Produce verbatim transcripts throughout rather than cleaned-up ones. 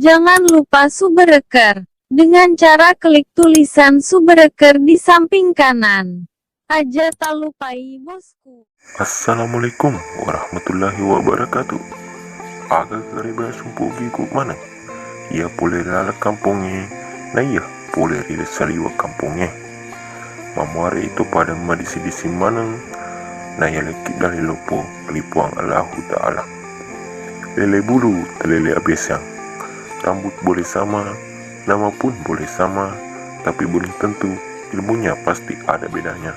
Jangan lupa subscribe dengan cara klik tulisan subscribe di samping kanan. Aja tak lupai, bosku. Assalamualaikum warahmatullahi wabarakatuh. Aga kareba sumpogiku maneng. Iya pole ri laleng kampongnge, na iya pole ri saliweng kampongnge. Mammuare itu pada madisi-disi maneng, na iya lekki dalli loppo ri Puang Allahu Ta'ala. Lele bulu talele abesang. Rambut boleh sama, nama pun boleh sama, tapi belum tentu ilmunya pasti ada bedanya.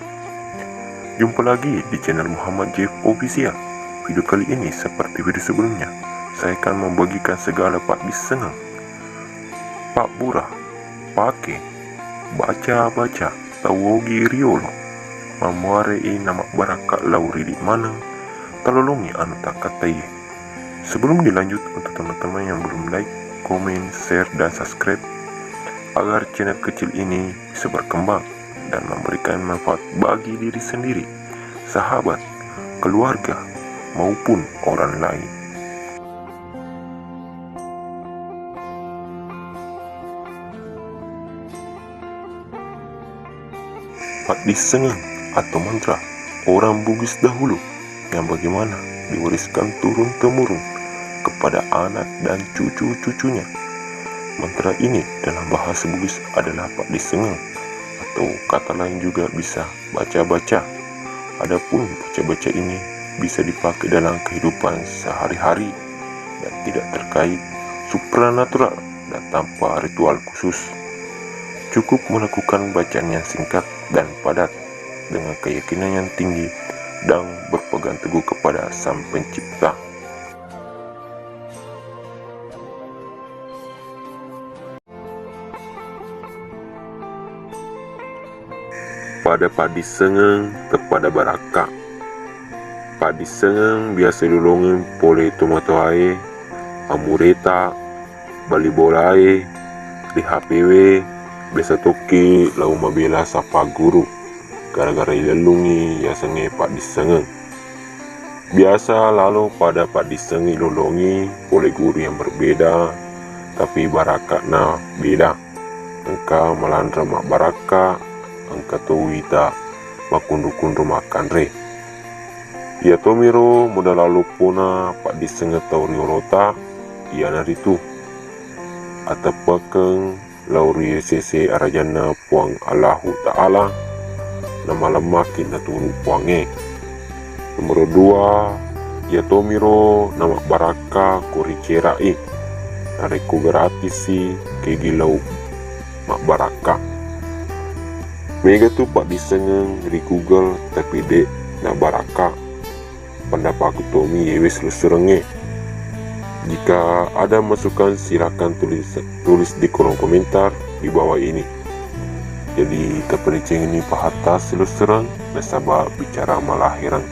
Jumpa lagi di channel Muhammad Jeff Official. Video kali ini seperti video sebelumnya, saya akan membagikan segala paddissengeng, pabbura, pake, baca-baca, tau ogi riolo. Mammuare i namabbarakka lao ri idi maneng, talolongi anu takkataiye. Sebelum dilanjut, untuk teman-teman yang belum like, komen, share, dan subscribe, agar channel kecil ini bisa berkembang dan memberikan manfaat bagi diri sendiri, sahabat, keluarga, maupun orang lain. Paddissengeng atau mantra orang Bugis dahulu yang bagaimana diwariskan turun-temurun kepada anak dan cucu-cucunya. Mantra ini dalam bahasa Bugis adalah paddissengeng, atau kata lain juga bisa baca-baca. Adapun baca-baca ini bisa dipakai dalam kehidupan sehari-hari dan tidak terkait supranatural dan tanpa ritual khusus. Cukup melakukan bacaan yang singkat dan padat dengan keyakinan yang tinggi dan berpegang teguh kepada Sang Pencipta. Pada paddissengeng teppada barakka. Paddissengeng biasa ilolongeng pole tomatoae, amureta, bali bolae, ri H P W, biasa tokki lao mabela sappa guru gara-gara ilellungngi yasengnge paddissengeng. Biasa lalo pada paddissengeng ilolongi pole guru yang berbeda, tapi barakka'na beda. Engka malanre mabbarakka, engka to wita makkunru-kunru makkanre. Iyatomiro modal loppona paddissengeng tau riolota, iyanaritu ateppekeng lao ri sese arajanna Puang Allahu Ta'ala, namalemmaki naturu Puangnge. Nomoro dua, iyatomiro namabbarakka ko ricera'i, narekko gratisi kegi lao mabbarakka. Mega tu paddissengeng ri Google tapi de' nabarakka. Pendapatku tomi yewe silessurengnge. Jika ada masukan, silakan tulis, tulis di kolom komentar di bawah ini. Jadi, tapadecengi pahatta silessureng nasaba bicara malahireng.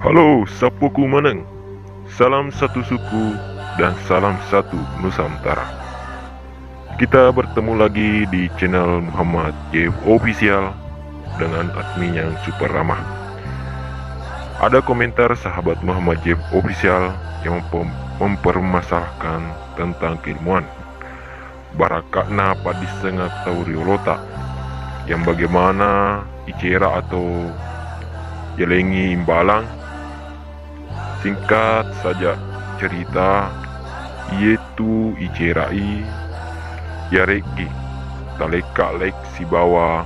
Halo, sappoku maneng. Salam satu suku dan salam satu Nusantara. Kita bertemu lagi di channel Muhammad Jeff Official dengan admin yang super ramah. Ada komentar sahabat Muhammad Jeff Official yang mem-, mempermasalahkan tentang keilmuan. Barakka'na paddissengeng tau riolota, yang bagaimana icera atau yalengngi imbalang. Singkat saja cerita, iyetu icera'i, yareggi talekka like sibawa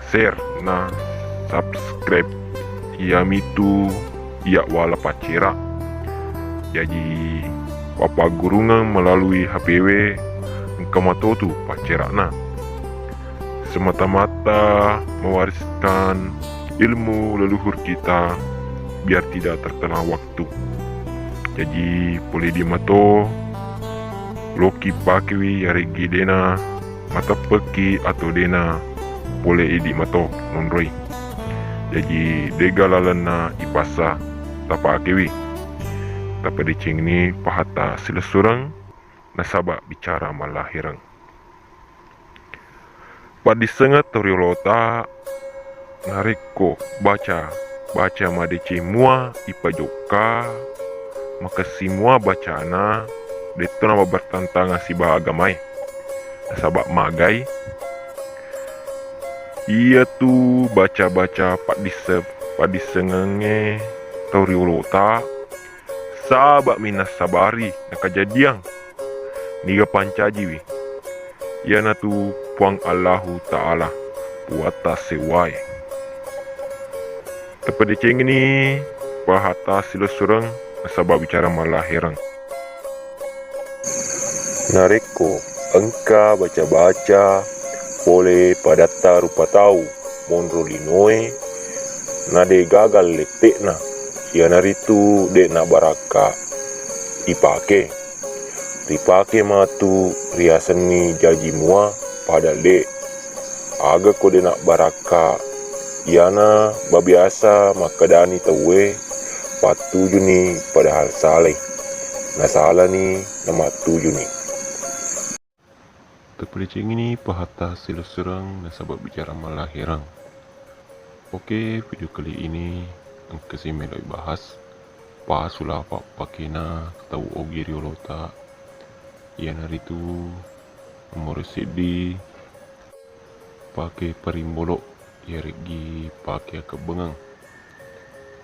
share na subscribe, iyamitu iya wala paccera. Jaji, wappaggurungeng melalui H P W, engka matotu paccera'na. Semata-mata mewariskan ilmu leluhur kita biar tidak terkena waktu. Jaji, pole idi mato loki pakewi yareggi dena mateppekki atau dena pole idi mato monroi. Jaji, dega lalenna ipassa tapakewi. Tapadecengi pahatta silessureng nasaba bicara malahireng. Paddissengeng tau riolota, narekko baca, baca madeceng mua ipajokka, makessing mua bacana, de'to na bertentangan sibawa agamae. Nasaba magai? Iyatu baca-baca paddisse-, paddissengengnge tau riolota, saba'mi nassabari nakajadiang. Niga pancajiwi? Iyanatu Puang Allahu Ta'ala, Puatta sewwae. Tapadecengini pahata silessureng nasaba bicara mallahereng. Narekko engka baca-baca pole padatta rupa tau monro linoe, na de gaga lette'na, iyanaritu de nabarakka ipake. Ripake matu riasenni jaji mua, padahal de. Aga ko de nabbarakka, iyana mabiasa makkedani tauwe, pattujuni padahal salai. Nasalani namattujuni. Tapalicengini pahata silessureng nasaba bicara mallahereng. Oke, video kali ini engkasi melo ibahas. Pasu lafa pakena tau ogi riolota, iyanaritu nomoro seddi, pake parimbolo, iyareggi pake akkebbengeng.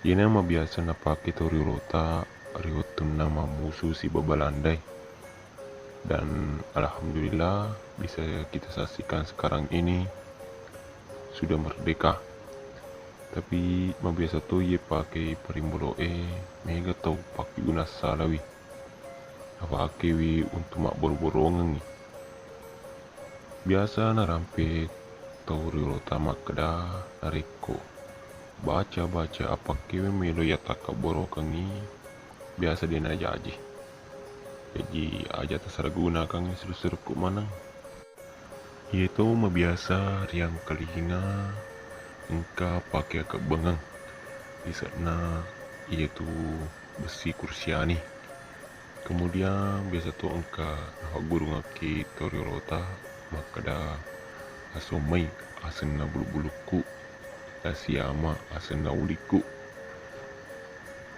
Iyena mabiasa napake tau riolota ri wettunna mammusu sibawa Balandai. Dan alhamdulillah, bisa kita saksikan sekarang ini sudah merdeka. Tapi mabiasa to iye pake parimbolo'e, mega tau pakkeguna salawi. Napakewi untuk mabboro-borongengngi. Biasa narampe tau riolota makkeda, narekko baca-baca apakkewe melo yatakkabborokengngi, biasa de najaji. Jaji aja tasala gunakangngi suru-surukku maneng. Iyeto mabiasa riangkalinga engka pake akkebbengeng, lise'na iyetu bessi kursiani. Kemudian biasa to engka nafaggurungekki tau riolota makkeda, asommai asenna bulu-bulukku, lasiama asenna ulikku.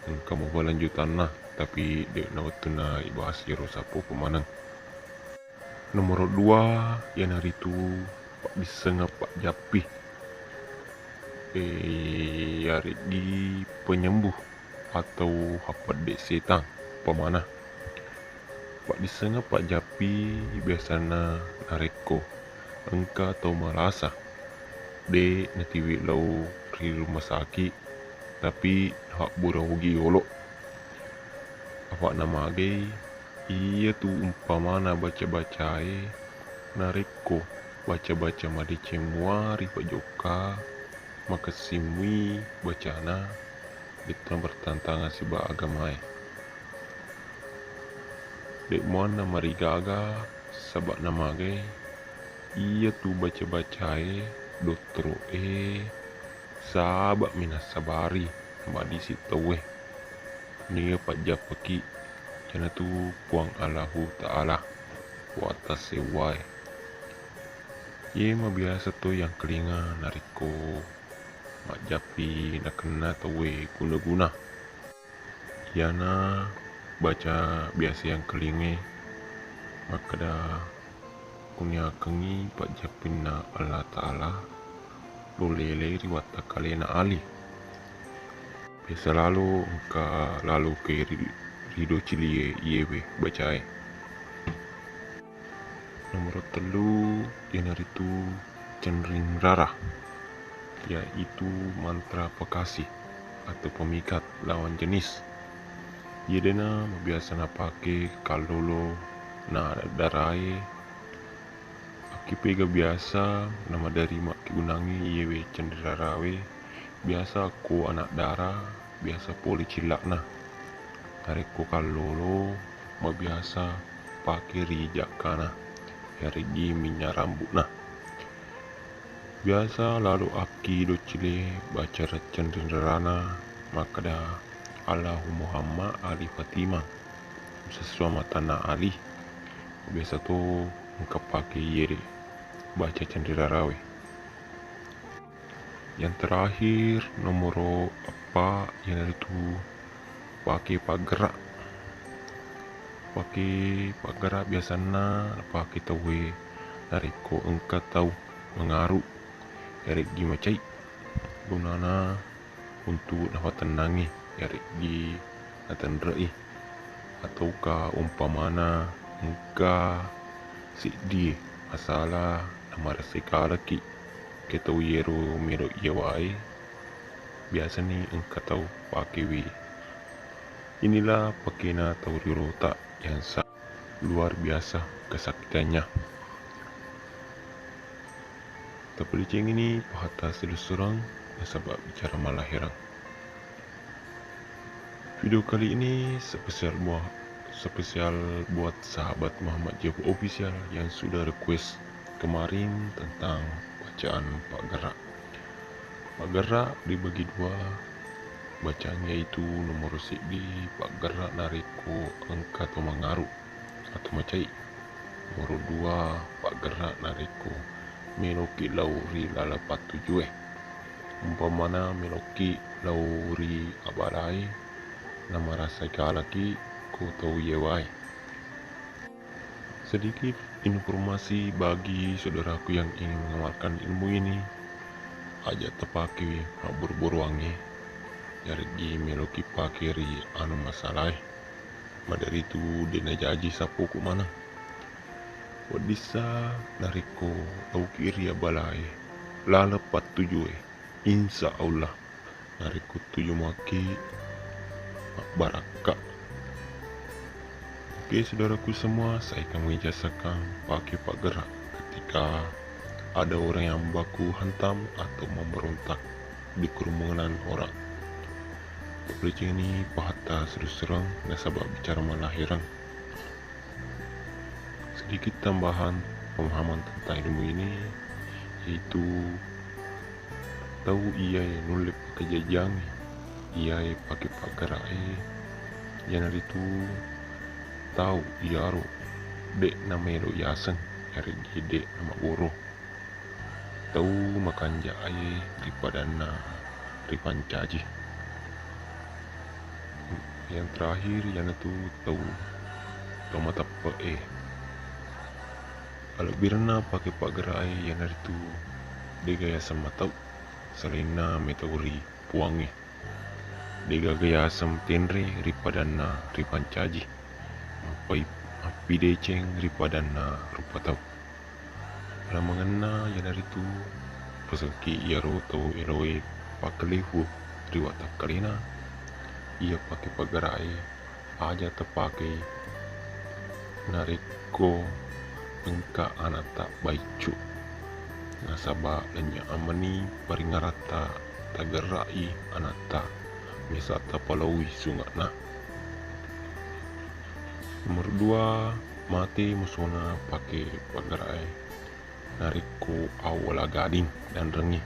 Engka mupa lanjutanna, tapi de'na wettunna ibahas iyaro sappo pemaneng. Nomoro dua, iyanaritu paddissengeng pajjappi. Eh, iyareggi penyembuh atau happedde setang, upamana. Paddissengeng pajjappi biasanna narekko engka tau malasa, de natiwi lao ri rumah sakit, tapi nafabbura ogi yolo. Afa'na magai, iyatu umpamana baca-bacae, narekko baca-baca madeceng mua ri pajokka, makessing mui bacana, de'to bertentangan sibawa agamae. De muanna marigaga, saba'na magai, iyatu baca-bacae, dottoro'e, saba'mi nassabari madisi tauwe. Niga pajjappaki, iyanatu Puang Allahu Ta'ala, Puatta sewwae. Iye mabiasa to yangkalinga narekko majjappi nakenna tauwe guna-guna. Iyana baca biasa yangkalinge makkeda, kuniakengngi pajjappinna Allah Ta'ala lo lelei ri wattakkalena Ali. Biasa lalo engka lalo ke ri-, ri docilie iyewe bacae. Nomoro tellu, iyanaritu cenring rara, yaitu mantra pakasi atau pemikat lawan jenis. Iye dena mabiasa napake kallolo na darae. Akkipega biasa namadari makkegunangngi iyewe cenring rarawe, biasa ko anak dara, biasa pole cilla'na. Narekko kallolo, mabiasa pake ri jakkana, yareggi minnya rambu'na. Biasa lalo akki doccile baca cenring rarana makkeda, Allahu Muhammad Ali Fatimah, sessuwa matanna Ali. Biasa to engka pake iye de baca cenring rarawe. Yang terakhir, nomoro eppa, iyanaritu pake paggerak. Pake paggera biasanna napake tauwe narekko engka tau mangaru, yareggi macai, gunana untu nafatennangngi, yareggi natenre'i, atauka umpamana engka seddie masalah namarasai kalaki ke tau yero melo iyawae, biasani engka tau pakewi. Inilah pakena tau riolota yang sa-, luar biasa kesakitannya. Tapadecengi ni pahatta silessureng nasaba bicara malahereng. Video kali ini spesial buat, spesial buat sahabat Muhammad Jeff Official yang sudah request kemarin tentang bacaan paggera. Paggera dibagi dua bacaan, yaitu nomor seddi paggera narekko engka to mangaru atau macai. Nomor dua paggera narekko meloki lao ri laleng pattujue. Umpamana meloki lao ri abalae namarasai kalaki ko tau yewae. Sedikit informasi bagi saudaraku yang ingin mengamalkan ilmu ini, aja tapake mabburu-buruangnge, yareggi meloki pake ri anu masalae. Maderitu de najaji sappoku maneng. Weddissa narekko tauki ri abalae laleng pattujue, insya Allah narekko tuju muakki mabbarakka. Oke, saudaraku semua, saya akan mengijazakan pakai paggera ketika ada orang yang baku hantam atau memberontak di kerumunan orang. Tapadecengi ni pahatta silessureng nasaba bicara malahereng. Sedikit tambahan pemahaman tentang ilmu ini, yaitu tau iyae nulle pakajajjangi iyae pake paggera'e, iyanaritu tau iyaro de' namelo yaseng, yareggi de' namabboro. Tau makanja'e ri padanna ripancaji. Yang terakhir iyanatu tau, tau mateppe'e. Alebbirenna pake paggera'e iyanaritu dega yaseng matau selainna metau ri puangnge. Degaga yaseng tenre ri padanna ripancaji, mappai-, mappideceng ri padanna rupa tau. Ramengenna iyanaritu, pesengki iyaro tau eloe pakkellehu ri wattakkalena, iya pake paggera'e aja tapakei narekko engka anatta baiccu, nasaba lennye amani paringaratta tagerra'i anatta, mesa tapalaui sunge'na. Nomor dua, mate musuna pake paggera'e narekko awwala gading danrengnge.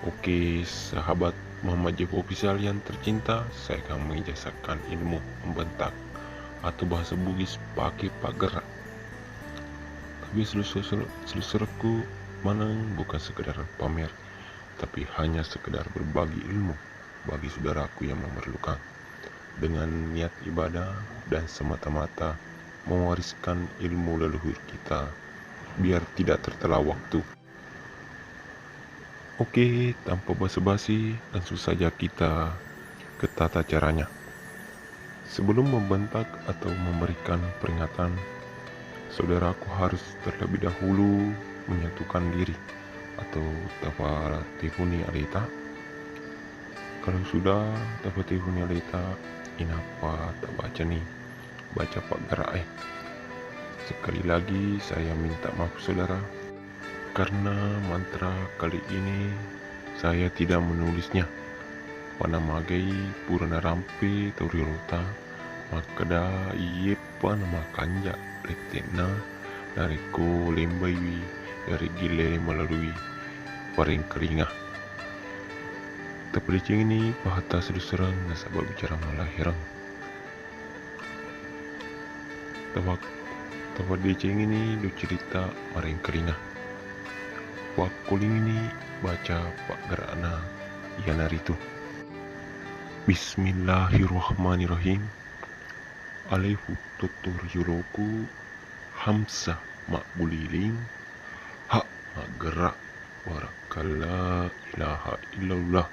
Oke, sahabat Muhammad Jeff Official yang tercinta, saya akan mengijazakan ilmu membentak atau bahasa Bugis pakai paggera. Tapi selesur-, selesur-, selessurekku maneng bukan sekedar pamer, tapi hanya sekedar berbagi ilmu bagi saudaraku yang memerlukan, dengan niat ibadah dan semata-mata mewariskan ilmu leluhur kita biar tidak tertela waktu. Oke, tanpa basa-basi, langsung saja kita ke tata caranya. Sebelum membentak atau memberikan peringatan, saudaraku harus terlebih dahulu menyatukan diri atau tafatihuni aleta. Kalau sudah tafatihuni aleta, inappa tabacani baca paggera'e. Sekali lagi saya minta maaf saudara, karena mantra kali ini saya tidak menulisnya. Panamagai pura narampe tau riolota makkeda iyeppa namakanja lette'na narekko lembaiwi yareggi lele melalui parengkalinga. Tapadecengi ni pahatta selessureng nasaba bicara malahereng. Tawa-, tapadecengi ni ducciritta marengkalinga. Wakkulingi ni baca paggera'na iyanaritu. Bismillahirrahmanirrahim. Alefu tuttur yoloku, hamsa mabbuliling, ha maggerra, warakka la ilaha illallah.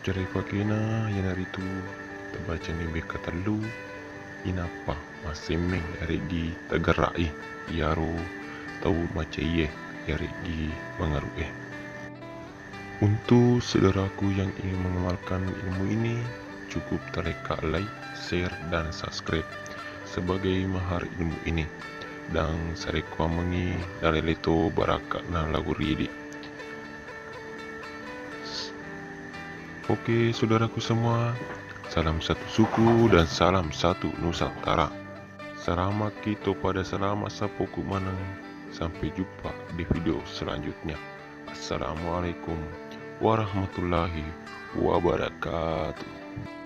Cara ipakena iyanaritu tabacani bekka tellu, inappa massemmeng yareggi tagerra'i iyaro tau macaiye yareggi mangaru'e. Untuk saudaraku yang ingin mengamalkan ilmu ini, cukup talekka like, share, dan subscribe sebagai mahar ilmu ini. Dan sarekkuammengngi naleleto barakka'na lagu ridi. Oke, saudaraku semua, salam satu suku dan salam satu Nusantara. Salamaki to pada salama sappoku maneng. Sampai jumpa di video selanjutnya. Assalamualaikum warahmatullahi wabarakatuh.